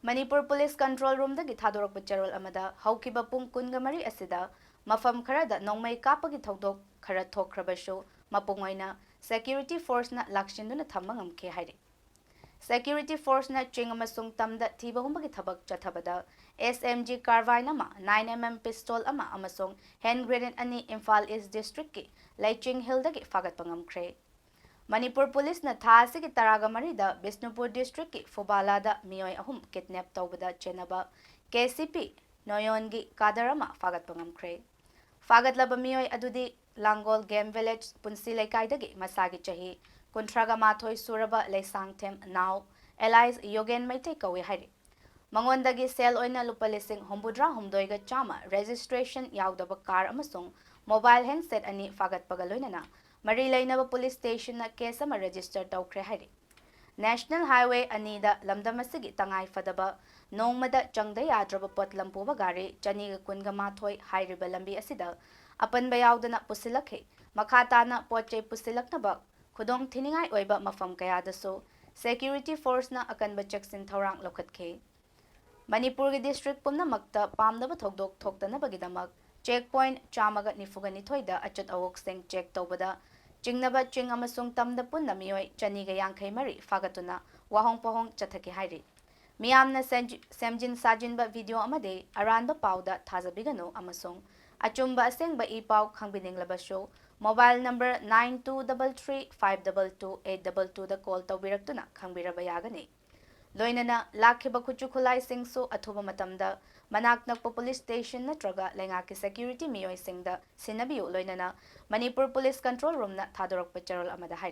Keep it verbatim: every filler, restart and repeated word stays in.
Manipur police control ꯔꯨꯝꯗꯒꯤ ꯊꯥꯗꯣꯔꯛꯄ ꯆꯦꯔꯣꯜ ꯑꯃꯗ, ꯍꯧꯈꯤꯕ ꯄꯨꯡ ꯀꯨꯟꯃꯔꯤ ꯑꯁꯤꯗ ꯃꯐꯝ ꯈꯔꯗ ꯅꯣꯡꯃꯩ ꯀꯥꯞꯄꯒꯤ ꯊꯧꯗꯣꯛ ꯈꯔ ꯊꯣꯛꯈ꯭ꯔꯕꯁꯨ, ꯃꯄꯨꯡ ꯑꯣꯏꯅ ꯁꯦꯀ꯭ꯌꯨꯔꯤꯇꯤ ꯐꯣꯔꯁꯅ ꯂꯥꯛꯁꯤꯟꯗꯨꯅ ꯊꯝꯕ ꯉꯝꯈꯤ ꯍꯥꯏꯔꯤ꯫ ꯁꯦꯀ꯭ꯌꯨꯔꯤꯇꯤ ꯐꯣꯔꯁꯅ ꯆꯤꯡ ꯑꯃꯁꯨꯡ ꯇꯝꯗ ꯊꯤꯕ ꯍꯨꯝꯕꯒꯤ ꯊꯕꯛ ꯆꯠꯊꯕꯗ, ꯑꯦꯁ ꯑꯦꯝ ꯖꯤ carbine ꯑꯃ, nine M M pistol ꯑꯃ ꯑꯃꯁꯨꯡ hand grenade ꯑꯅꯤ ꯏꯝꯐꯥꯜ ꯏꯁ ꯗꯤꯁꯇ꯭ꯔꯤꯛꯀꯤ ꯂꯩꯆꯤꯡ ꯍꯤꯜꯗꯒꯤ ꯐꯥꯒꯠꯄ ꯉꯝꯈ꯭ꯔꯦ꯫ ꯃꯅꯤꯄꯨꯔ ꯄꯨꯂꯤꯁꯅ ꯊꯥ ꯑꯁꯤꯒꯤ ꯇꯔꯥꯒ ꯃꯔꯤꯗ ꯕꯤꯁꯅꯨꯄꯨꯔ ꯗꯤꯁꯇ꯭ꯔꯤꯛꯀꯤ ꯐꯨꯕꯥꯂꯥꯗ ꯃꯤꯑꯣꯏ ꯑꯍꯨꯝ ꯀꯤꯗꯅꯦꯞ ꯇꯧꯕꯗ ꯆꯦꯟꯅꯕ ꯀꯦ ꯁꯤ ꯄꯤ ꯅꯣꯌꯣꯟꯒꯤ ꯀꯥꯗꯔ ꯑꯃ ꯐꯥꯒꯠꯄ ꯉꯝꯈ꯭ꯔꯦ꯫ ꯐꯥꯒꯠꯂꯕ ꯃꯤꯑꯣꯏ ꯑꯗꯨꯗꯤ ꯂꯥꯡꯒꯣꯜ ꯒꯦꯝ ꯚꯤꯂꯦꯖ ꯄꯨꯟꯁꯤ ꯂꯩꯀꯥꯏꯗꯒꯤ ꯃꯁꯥꯒꯤ ꯆꯍꯤ ꯀꯨꯟꯊ꯭ꯔꯥꯒ ꯃꯥꯊꯣꯏ ꯁꯨꯔꯕ ꯂꯩꯁꯥꯡꯊꯦꯝ ꯅꯥꯎ ꯑꯦꯂꯥꯏꯁ ꯌꯣꯒꯦꯟ ꯃꯩꯇꯩ ꯀꯧꯏ ꯍꯥꯏꯔꯤ꯫ ꯃꯉꯣꯟꯗꯒꯤ ꯁꯦꯜ ꯑꯣꯏꯅ ꯂꯨꯄꯥ ꯂꯤꯁꯤꯡ ꯍꯨꯝꯐꯨꯇꯔꯥ ꯍꯨꯝꯗꯣꯏꯒ ꯆꯥꯝꯃ, ꯔꯦꯖꯤꯁꯇ꯭ꯔꯦꯁꯟ ꯌꯥꯎꯗꯕ ꯀꯥꯔ ꯑꯃꯁꯨꯡ ꯃꯣꯕꯥꯏꯜ ꯍꯦꯟꯁꯦꯠ ꯑꯅꯤ ꯐꯥꯒꯠꯄꯒ ꯂꯣꯏꯅꯅ ꯃꯔꯤ ꯂꯩꯅꯕ ꯄꯨꯂꯤꯁ ꯁ꯭ꯇꯦꯁꯟꯅ ꯀꯦꯁ ꯑꯃ ꯔꯦꯖꯤꯁꯇꯔ ꯇꯧꯈ꯭ꯔꯦ ꯍꯥꯏꯔꯤ꯫ ꯅꯦꯁꯅꯦꯜ ꯍꯥꯏꯋꯦ ꯑꯅꯤꯗ ꯂꯝꯗꯝ ꯑꯁꯤꯒꯤ ꯇꯉꯥꯏ ꯐꯗꯕ ꯅꯣꯡꯃꯗ ꯆꯪꯗ ꯌꯥꯗ꯭ꯔꯕ ꯄꯣꯠꯂꯝ ꯄꯨꯕ ꯒꯥꯔꯤ ꯆꯅꯤꯒ ꯀꯨꯟꯒ ꯃꯥꯊꯣꯏ ꯍꯥꯏꯔꯤꯕ ꯂꯝꯕꯤ ꯑꯁꯤꯗ ꯑꯄꯟꯕ ꯌꯥꯎꯗꯅ ꯄꯨꯁꯤꯜꯂꯛꯈꯤ꯫ ꯃꯈꯥ ꯇꯥꯅ ꯄꯣꯠ ꯆꯩ ꯄꯨꯁꯤꯜꯂꯛꯅꯕ ꯈꯨꯗꯣꯡ ꯊꯤꯅꯤꯡꯉꯥꯏ ꯑꯣꯏꯕ ꯃꯐꯝ ꯀꯌꯥꯗꯁꯨ ꯁꯦꯀ꯭ꯌꯨꯔꯤꯇꯤ ꯐꯣꯔꯁꯅ ꯑꯀꯟꯕ ꯆꯦꯛꯁꯤꯟ ꯊꯧꯔꯥꯡ ꯂꯧꯈꯠꯈꯤ꯫ ꯃꯅꯤꯄꯨꯔꯒꯤ ꯗꯤꯁꯇ꯭ꯔꯤꯛ ꯄꯨꯝꯅꯃꯛꯇ ꯄꯥꯝꯗꯕ ꯊꯧꯗꯣꯛ ꯊꯣꯛꯇꯅꯕꯒꯤꯗꯃꯛ ꯆꯦꯛ ꯄꯣꯏꯟꯠ ꯆꯥꯝꯃꯒ ꯅꯤꯐꯨꯒ ꯅꯤꯊꯣꯏꯗ ꯑꯆꯠ ꯑꯋꯣꯛꯁꯤꯡ ꯆꯦꯛ ꯇꯧꯕꯗ ꯆꯤꯡꯅꯕ ꯆꯤꯡ ꯑꯃꯁꯨꯡ ꯇꯝꯗ ꯄꯨꯟꯅ ꯃꯤꯑꯣꯏ ꯆꯅꯤꯒ ꯌꯥꯡꯈꯩ ꯃꯔꯤ ꯐꯥꯒꯠꯇꯨꯅ ꯋꯥꯍꯣꯡ ꯄꯣꯍꯣꯡ ꯆꯠꯊꯈꯤ ꯍꯥꯏꯔꯤ꯫ ꯃꯤꯌꯥꯝꯅ ꯁꯦꯝꯖꯤ-, ꯁꯦꯝꯖꯤꯟ ꯁꯥꯖꯤꯟꯕ ꯚꯤꯗꯤꯑꯣ ꯑꯃꯗꯤ ꯑꯔꯥꯟꯕ ꯄꯥꯎꯗ ꯊꯥꯖꯕꯤꯒꯅꯨ ꯑꯃꯁꯨꯡ ꯑꯆꯨꯝꯕ ꯑꯁꯦꯡꯕ ꯏ ꯄꯥꯎ ꯈꯪꯕꯤꯅꯤꯡꯂꯕꯁꯨ mobile number nine two double three five double two eight double twoꯗ call ꯇꯧꯕꯤꯔꯛꯇꯨꯅ ꯈꯪꯕꯤꯔꯕ ꯌꯥꯒꯅꯤ꯫ ꯂꯣꯏꯅꯅ ꯂꯥꯛꯈꯤꯕ ꯈꯨꯠꯁꯨ ꯈꯨꯠꯂꯥꯏꯁꯤꯡꯁꯨ ꯑꯊꯨꯕ ꯃꯇꯝꯗ ꯃꯅꯥꯛ ꯅꯛꯄ ꯄꯨꯂꯤꯁ ꯁ꯭ꯇꯦꯁꯟ ꯅꯠꯇ꯭ꯔꯒ ꯂꯩꯉꯥꯛꯀꯤ ꯁꯦꯀ꯭ꯌꯨꯔꯤꯇꯤ ꯃꯤꯑꯣꯏꯁꯤꯡꯗ ꯁꯤꯟꯅꯕꯤꯌꯨ, ꯂꯣꯏꯅꯅ ꯃꯅꯤꯄꯨꯔ ꯄꯨꯂꯤꯁ ꯀꯟꯇ꯭ꯔꯣꯜ ꯔꯨꯝꯅ ꯊꯥꯗꯣꯔꯛꯄ ꯆꯦꯔꯣꯜ ꯑꯃꯗ ꯍꯥꯏꯔꯤ꯫